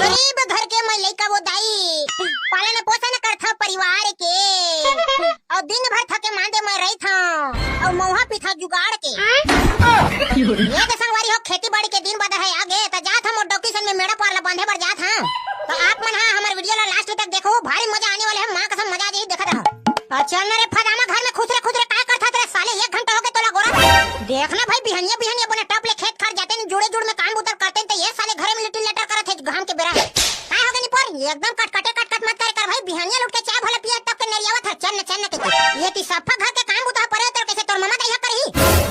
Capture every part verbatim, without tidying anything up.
गरीब घर के मैं लइका वो दाई, पालन पोषण करथव परिवार के, अउ दिन भर थके मांदे मैं रहिथव, अउ मउहा पीथव जुगाड़ के। ये तो संगवारी हो, खेती बाड़ी के दिन बदर हे आगे, त जात हंव मोर डौकी सन में मेड़ा पार ला बांधे बर जात हंव। त आप मन हा हमर video ला last तक देखो, भारी मजा आने वाले हे, माँ कसम मजा आ जाही, देखत रहो। अउ चल न रे फदामा, घर में खुसरे खुसरे काय करथस रे साले, एक घंटा होगे तोला गोरा। देख न भाई, बिहनिया बिहनिया बने टप ले खेत खार जातेन, जुड़े जुड़ में काम बुता ल करतेन, त ये साले घरे में लिटिल लेटर करत हे घाम के बेरा। काय होगे निपोर, एकदम कटकटे कटकट मत करे कर भाई, बिहनिया ल उठ के चाय भला पिया तब के नेरियावत हस, चल न चल न के। ये ती सफा घर के काम बुता ह परे हो तोर, कइसे तोर ममा दाई ह करही?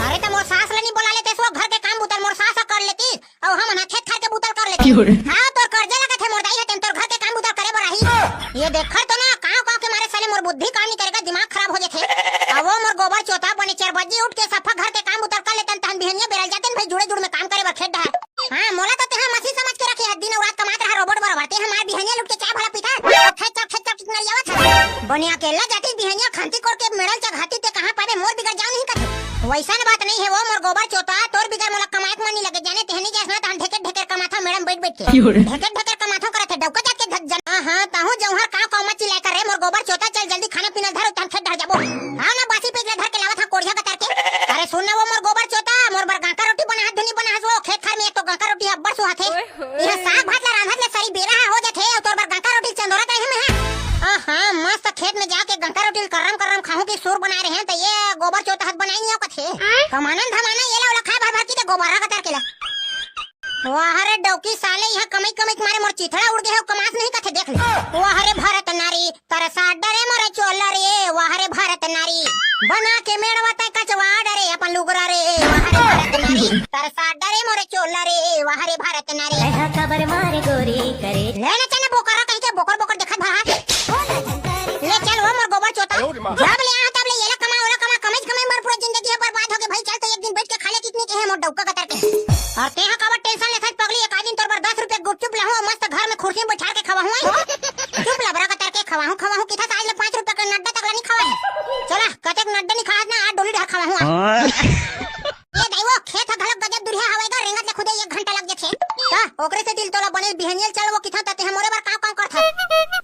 अरे त मोर सास ल नी बोला लेतेस वो घर के काम बुता ल, मोर सास ह कर लेतिस। अउ हमन ह खेत खार के बुता ल कर लेतेन। क्यों रे? हाँ, तोर करजा लगत हे मोर दाई ह, तेन तोर घर के काम बुता ल करे बर आही। ये देखर तो ना, कांव कांव के मारे साले मोर बुद्धि काम नी करे गा, दिमाग खराब हो जाथे। अउ वो मोर गोबर चोता, बने चार बजे उठ के सफा घर के काम बुता ल कर लेतेन, तहन बिहनिया बेरा ल जातेन भाई जुड़े जुड़ में काम करे बर खेत डहर। हाँ, मोला तो तेहा मसीन समझ के रखे हस, दिन अउ रात कमात रहा robot बरोबर, तेहा मार बिहनिया ल उठ के चाय भला पीथस, अउ खेत चल खेत चल कितना रियावत हस। बने अकेल्ला जातिस बिहनिया खंती कोड़ के मेड़ा ल चघातिस, ते कहाँ पाबे, मोर बिगर जाव नहीं कथे। वइसन बात नइ हे वो मोर गोबर चोता, तोर बिगर मोला कमाए के मन नइ लगे, जाने तेहनी जइसना तहन ढेकेर ढेकेर कमाथव मेड़ा म बइठ बइठ के। क्यों रे? ढेकेर ढेकेर कमाथव करत हे, डौका जात के धक जन। हाँ, हाँ, तहूँ जऊँहर कांव कांव मत चिल्लाय कर रे मोर गोबर चोता, चल जल्दी खाना पीना धर, तहन खेत डहर जाबो। हाँ ना, बासी पेज ला धर के लावत हंव कोड़िया कतर के। अरे सुन ना वो मोर गोबर चोता, मोर बर गांका रोटी बनाहस धुन नी बनाहस वो, खेत खार में एक तो गांका रोटी अब्बड़ सुहाथे। इहाँ साग भात ला रांधत ले सरी बेरा ह हो जाथे, अउ तोर बर गांका रोटी चंदोरत रहे मैं हा। आहा, मस्त खेत में जाके गांका रोटी ल करम करम खाहूं के सुर बनाए रहे, त ये गोबर चोता ह त बनाए नइ आव कथे। कमाना न धमाना, ये ला ओला खाए भर भर के दे गोबर ह कतर के ला। वाह रे डौकी साले, इहाँ कमई कमई के मारे मोर चिथड़ा उड़ गे हे, कमास नहीं कथे देख ले। वाह रे भारत नारी, तरसा डरे मोरे चोला रे, वाह रे भारत नारी। बना के मेड़वा तैं कचवा डरे अपन लुगरा रे, वाह रे भारत नारी। तरसा डरे मोरे चोला रे, वाह रे भारत नारी। ऐहा काबर मारे गोरी करे। ले ना चल ना बोकरा कहीं के बोकर बोकर देखत भरा। ले चल वो मोर गोबर चोता। जब ले आहा तब ले येला कमा, ओला कमा, कमाई कमाई मार पूरा जिंदगी ह बर्बाद होगे भाई। चल तो एक दिन बइठ के खा ले कितनी के हे मोर डौका कतर के। अउ तेहा काबर tension लेथस पगली, एक आध दिन तोर बर दस रुपया गुपचुप लाहूं, मस्त घर में खुर्सी में बइठार के खवाहूं। चुप लबरा कतर के खवाहूं, खवाहूं किथस आज ले पाँच रुपया के नड्डा तक ला नी खवाए। चला, कतेक नड्डा नी खाहस ना, आज डोली डहर खवाहूं। ये दाई वो खेत ह घलोक गजब दुरिहा हवय गा, रेंगत ले खुदे एक घंटा लग जथे। का? ओकरे सेती तोला बने बिहनिया ल चल वो किथंव, त तेहा मोरे बर कांव कांव करथस।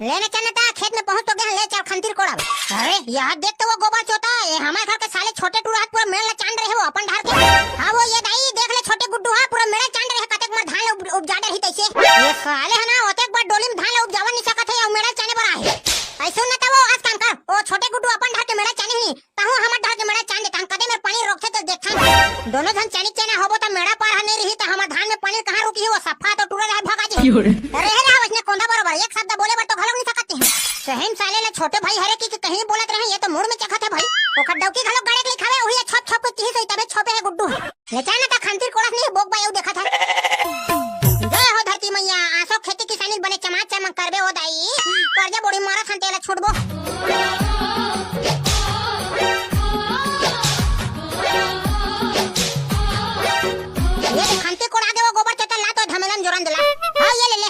ले ना चल ना त, खेत में पहुंच तो गे हन, ले चल खंतीर कोड़ब। अरे, यहां देख तो वो गोबर चोता, ये हमर घर के साले छोटे टूरा ह त पूरा मेड़ ला चांद रहे वो अपन डहर के। हां वो ये दाई, देख ले छोटे गुड्डू ह, पूरा मेड़ ला चांद रहे, कतेक मोर धान ला उब-, उपजा डरही तइसे। ये साले ह ना, ओतेक बड़ डोली में धान ला उपजावन नी सकत हे, अउ मेड़ ला चाने बर आहे। अइसे सुन ना त वो, आज काम कर, ओ छोटे गुड्डू अपन डहर के मेड़ ला चाने ही, तहूं हमर डहर के मेड़ ला चान दे, तहन कदे मेर पानी रोकथे त देखथन। दोनों झन चानी चाना होबो त मेड़ा पार ह नइ रही त हमर धान में पानी कहां रुकही, वो सफा तो टूरा रहे भगा जी। अरे हे रे, वइसने कोंदा बरोबर एक शब्द बोले बर तो घलो नइ सकत हे। सही म साले ला छोटे भाई हरे कि, कि कहीं बोलत रहे, ये तो मुड़ में चखत हे भाई। ओखर डौकी घलो गड़े के लिखावे, उही छप छप के किही सही तबे छोपे हे गुड्डू। ले चल ना त खंतीर कोड़स नहीं बोक बा, एऊ देखत हे। जय हो धरती मैया, आसो खेती किसानी बने चमाच चमक करबे ओ दाई। करजा बोड़ी मारत हन तेला छुटबो। ये ले खंती कोड़ा गे वो गोबर चोता ला तो धमेलन जोरन दला। हां, ये ले ले।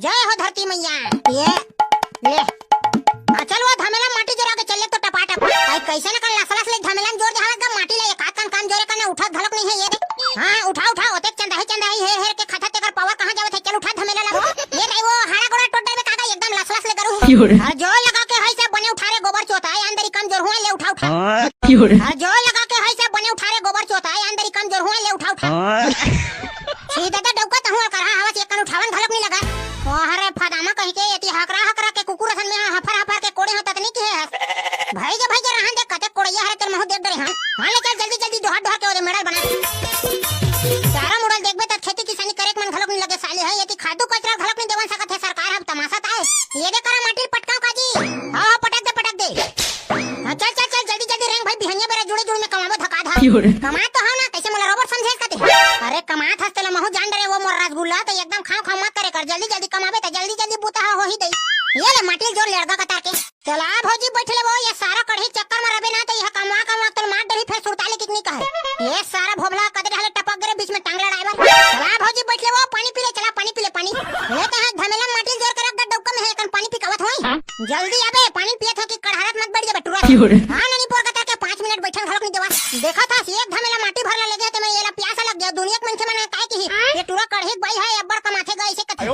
जय हो धरती मैया। ये ले। हां, चल वो धमेला माटी जोरा के चल ले तो टपाटप। आई कइसे न कर लसलस ले धमेला जोर दे हवत गा माटी ले एक हाथ कन काम जोरे कने उठत घलक नहीं हे ये दे। हां, उठा, उठा, ओतेक चंदाही, चंदाही हे, हेर के खाथा तेकर पावर कहां जावत हे? चल उठा धमेला ला। ये नहीं वो हाड़ा गोड़ा टोट देबे काका एकदम लसलस ले करू। अरे जोर लगा के हइसे बने उठा रे गोबर चोता, ए अंदर ही कमजोर हुआ ले उठा, उठा। अरे जोर लगा के हइसे बने उठा रे गोबर चोता, ए अंदर ही कमजोर हुआ ले उठा, उठा। छी दादा डौका तहूं अकरहा हवस एक कन उठावन घलक नहीं लगा। ओह रे फदामा कहीं के एती हकरा हकरा के कुकुर असन में हफर हफर के कोड़े हो ततनी की हे हस। भाई जे भाई जे रहन दे कते कोड़िया हरे तेर महू देख डरे हां। हां ले चल जल्दी जल्दी डोहर डोहर के ओदे मेड़ा ल बना। चारा मुड़ा ल देखबे त खेती किसानी करे के मन घलक नहीं लगे साले हे। एती खादू कचरा घलक नहीं देवन सकत हे सरकार ह तमाशा ताय। ये दे करा माटी ल पटकाव काजी। हां हां पटक दे पटक दे। हां चल चल चल जल्दी जल्दी रेंग भाई बिहनिया बेरा जुड़े जुड़ में कमाबो धका धा। कमात तो हव ना कइसे मोला रोबोट समझे कते। अरे कमात हस तेला महू जान डरे वो मोर रसगुल्ला त एकदम खांव खांव मत करे कर जल्दी जल्दी कमाबे त जल्दी जल्दी बूता ह होही दई। ये ले माटी ल जोर लेड़गा कतार के। चला भौजी बइठ ले वो, ये सारा कढ़ी चक्कर में रबे ना त ये कमवा कमवा तोल मार डरही फेर सुरता ले कितनी कहे। ये सारा भोभला कदे ढाले टपक गरे बीच में टांग लड़ाए बर। चला भौजी बइठ ले वो, पानी पी ले, चला पानी पी ले पानी। ले ते हां धमेला माटी ल जोर के रख द डौका में हे कन पानी पिकावत होई। जल्दी आबे, पानी पियत हो कि कड़हारत मत बैठ जाबे टूरा। हां ननी पोर कतर के पांच मिनट बइठन घलक नहीं देवा। देखत हस एक धमेला माटी भर ला ले गे ते में एला प्यास लग गया। दुनिया के मनखे मन काय किही, ये टूरा कढ़ी के बाई हे, अब्बड़ कमाथे गा अइसे कथे।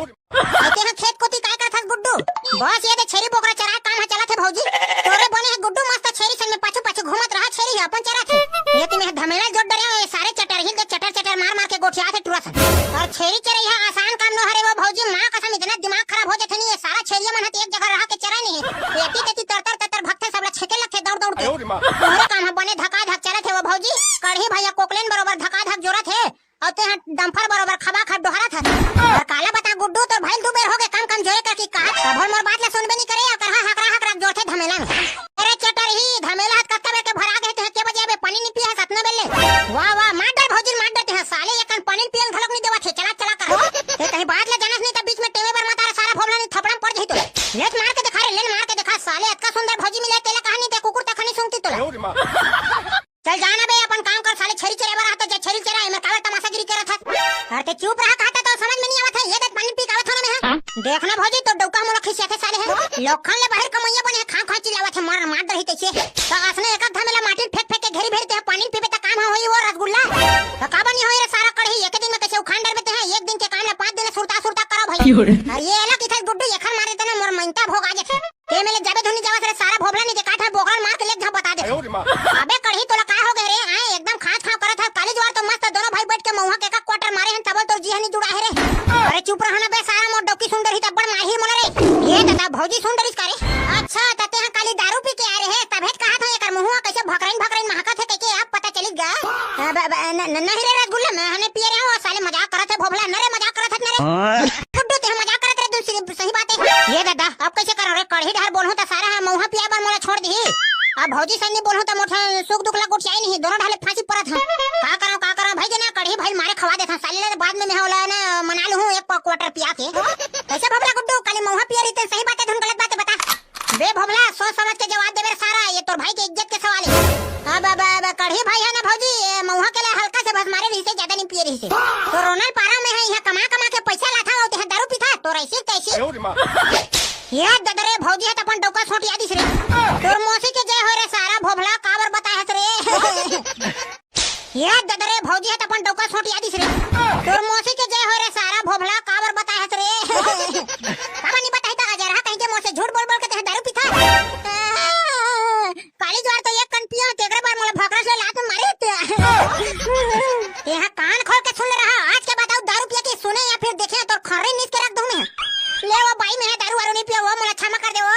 अउ तेहा खेत कोती काय करथस गुड्डू? बस ये दे छेरी बोकरा चराए काम ह चलत हे भौजी। तोरे बने हे गुड्डू, मस्त छेरी संग में पाछू पाछू घूमत रहा, छेरी ह अपन चरत हे। ये तो मैं धमेला जोर डरे हंव, ये सारे चटरही ल दे चटर चटर मार मार के गोठियात हे टुरा सन। अउ छेरी चरई ह आसान काम नो हरे वो भौजी, माँ कसम इतना दिमाग खराब हो जाथे नी, ये सारा छेरिया मन ह तो एक जगह रहा के चरय नहीं। एती तेती तरतर तरतर भगथे, सबला छेके लगथे दौड़ दौड़ के। अरे माँ। तोरे काम ह बने धका धक चलत हे वो भौजी, कढ़ी भैया कोकलेन बरोबर धका धक जोरत हे। अउ तेहा डंफर बरोबर खबा खब डोहरत हस। अउ काला बता गुड्डू, तोर भाई दू बेर हो गे काम काम जोरे करके कहा, तभो मोर बात ला सुनबे नी करे, अउ करहा हकरा हकरा जोरथे धमेला में। अरे चटरही, धमेला हत कतका बेर के भरा गे, तेहा के बजे अबे पानी नी पिए हस अतना बेर ले। वाह वाह, मार डर भौजी, मार डर तेहा, साले एक कन पानी पिए ल घलोक नी देवत हे, चला चला कर। ते कहीं बात ला जानस नी त बीच में टेमे बर मत आ रे, सारा भोभला नी थपड़ा में पड़ जही तो। ले मार के देखा रे, ले मार के देखा, साले अतका सुंदर भौजी मिले तेला कहा नी ते कुकुर तक नी सूंघती तोला। चल जा ना बे, अपन काम कर, साले छेरी चराए बर आता, जा छेरी चरा, एमे काबर तमाशागिरी करत हस? अरे ते चुप रहा, कहता तो समझ में नहीं आवत है, ये देख पानी पी के आवत हो ना मैं, हाँ? देख ना भौजी, तो डौका मोला खिसियाथे साले है। लोखन ले बाहर कमैया बने है, खांव खांव चिल्लावत है, मार, मार डरही तैसे। तो असने एक आध धमेला माटी फेंक फेंक के घेरी भेरी ते पानी पीबे त काम होई वो रसगुल्ला। तो का बनी होई रे सारा कढ़ी, एक दिन में कैसे उखान डरबे ते हैं, एक दिन के काम ला पाँच दिन सुरता सुरता करो भाई। क्यों रे? अरे ये एला किथे गुड्डू, एखर मारे तना मोर मइनता भोग आ जाथे। ए मेले जाबे धुनी जावत रे सारा भोभला नी देखात है, बोकरन मार के लेग जा बता दे। अबे कढ़ी तोला काय हो गे रे? आए एकदम खांच खांव करत है। काली जुआर तो मस्त दोनों भाई बैठ के महुआ के का क्वार्टर मारे हन, तबल तोर जी हनी जुड़ा है रे। अरे चुप रहो ना बे सारा, मोर डौकी सुन डरही त अब्बड़ मारही मोला रे। ये दादा भौजी सुन डरिस का रे? अच्छा त तेहा काली दारू पी के आए रहे, तभे त कहा था एकर मुहुआ कैसे भकरइन भकरइन महकत है कह के अब पता चली गा। अ, ब-, ब-, न-, न-, नहीं रे रसगुल्ला, मैं हने पिए रहे हूँ, साले मजाक करत है भोभला, न रे मजाक करत है न रे। गुड्डू, ते मजाक करत रहे, दूसरी सही बात है। ये दादा, अब कैसे करो रे? कढ़ी डहर बोलहूं त सारा ह मउहा पिया बर मोला छोड़ दिही। अब भौजी सन्नी बोलहूं त मोठा सुख दुख ला गोठियाई नहीं, दोनों ढाले फांसी परत ह। का करंव, का करंव भाई, जे ना कढ़ी भाई मारे खवा देथंव, साले ले बाद में मैं ओला ना मना लूहूं एक क्वार्टर पिया के। कैसे भोभला गुड्डू, काली मउहा पिया रहिते, सही बात है धुन गलत बात है बता। बे भोभला, सोच समझ के जवाब देबे रे सारा, ये तोर भाई के इज्जत के सवाल है। अब, अब, अब कढ़ी भाई है ना भौजी, ये मउहा के लिए हल्का से बस मारे रहिसे, ज्यादा नहीं पिए रहिसे। तो रोनल पारा में है, यहाँ कमा कमा के पैसा लाथा होते हैं, दारू पीथा, तो ऐसी तैसी। ये ददरे भौजी है तो अपन डौका सोटिया दिस रे। तोर मौसी के जय हो रे सारा भोभला, काबर बताए हस रे। ये ददरे भौजी है त अपन डौका सोटिया दिस रे। तोर मौसी के जय हो रे सारा भोभला, काबर बताए हस रे। काबर नहीं बताई त अजरहा कहीं के मोर से झूठ बोल बोल के तेहे दारू पीथा। काली जुआर तो एक कन पिया, तेकरे बर मोला भकरा से लात मारे ते। यहाँ कान खोल के सुन ले रहा, आज के बाद अउ दारू पिया के सुने या फिर देखे तो खर्री नीस के रख दूं मैं। ले वो बाई, मैं दारू वारू नहीं पिया, वो मोला क्षमा कर दे वो।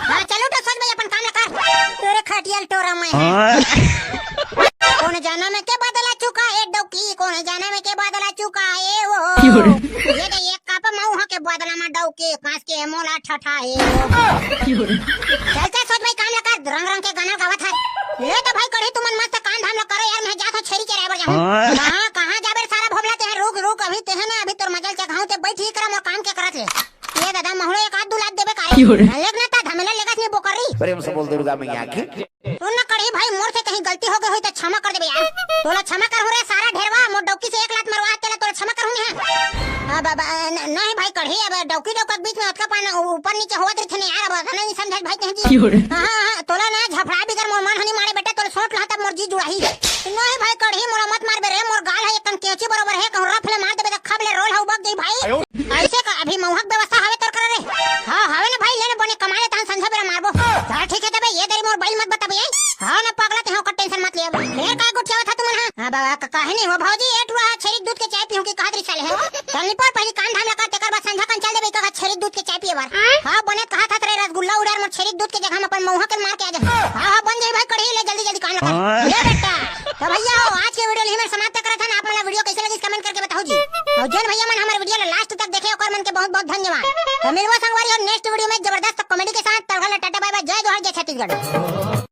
हाँ चलो तो सोच भाई अपन काम ला कर। तोरे खटियल टोरा में है। कोन जनम के बदला चुकाए डौकी, कोन जनम के बदला चुकाए वो। ये दे एक कप मउहा के बदला में डौकी, कांस के मोला ठठाए वो। चल चल सोच भाई काम ला कर, रंग रंग के गाना गावत है। ले तो भाई कढ़ी तुमन मस्त काम धाम ला करो यार, मैं जात हूँ छेरी चराए बर जाऊँ। कहाँ, कहाँ जाबे रे सारा भोभला, तेहे रुक रुक, अभी तेहे ना, अभी तोर मजा ल चखाऊँ, ते बैठ ही करा मोर काम के करत ले। ये दादा, महुड़े एक आध दुलात देबे का रे? क्यों रे? लेग ना ता धमेला लेगस नहीं बोकरी। प्रेम से बोल दुर्गा मैया की। सुन ना कढ़ी भाई, मोर से कहीं गलती हो गई होई तो क्षमा कर देबे यार। तोला क्षमा करहूँ रे सारा ढेरवा, मोर डौकी से एक लात मरवा तेला तोला क्षमा करहूँ नहीं। अब, अब, न-, नहीं भाई कढ़ी, अब डौकी डौका के बीच में अतका पान ऊपर नीचे होवत रहिथे ना यार, अब अतना नहीं समझत भाई कहीं जी। क्यों रे? हाँ, हाँ, हाँ, तोला ना झफड़ा बिगर मोर मन हनी मारे बेटा, तोला सोट लहा तब मोर जी जुड़ाही। नहीं भाई कढ़ी, मोला मत मार बे रे, मोर गाल है एक कन केंची बरोबर है, कहूँ रफ ले मार देबे त खब ले रोल हऊ बक जाई भाई। ऐसे का अभी मउहा के व्यवस्था हवे तोर करा रे? हाँ, हवे ना भाई, ले ना बने कमा ले, तहन संझा बेरा मारबो। चल ठीक है, तबे ये दरी मोर बैल मत बताबे, ए? हाँ ना पगला, ते हाँ का टेंशन मत ले अब। फिर का गोठियावत हा तुमन, हाँ? हाँ बाबा, का-, काहे नहीं हो भौजी, ए टुरा छेरी के दूध के चाय पीहूँ की कहत रही साले है। चल निपोर, पहली काम धाम ला कर, तेकर बाद संझा कन चल देबे, का छेरी दूध के चाय पिए बर। हाँ, बने कहा था तेरे रसगुल्ला उड़ार मोर छेरी दूध के जगह में अपन मउहा के मार के आ जा। हाँ, हाँ, बन जाई भाई कढ़ी, ले जल्दी जल्दी काम ला कर। हाँ। ले बेटा। तो भैया, आज के वीडियो यहीं में समाप्त करत हन। आप मन ला वीडियो कैसे लगिस, कमेंट करके बताओ जी। और जौन भैया मन हमारे वीडियो ला लास्ट तक देखे, ओकर मन के बहुत बहुत धन्यवाद। तो मिलबो संगवारी और नेक्स्ट वीडियो में जबरदस्त कॉमेडी के साथ। तब तक ला टाटा बाय बाय, जय जोहार, जय छत्तीसगढ़।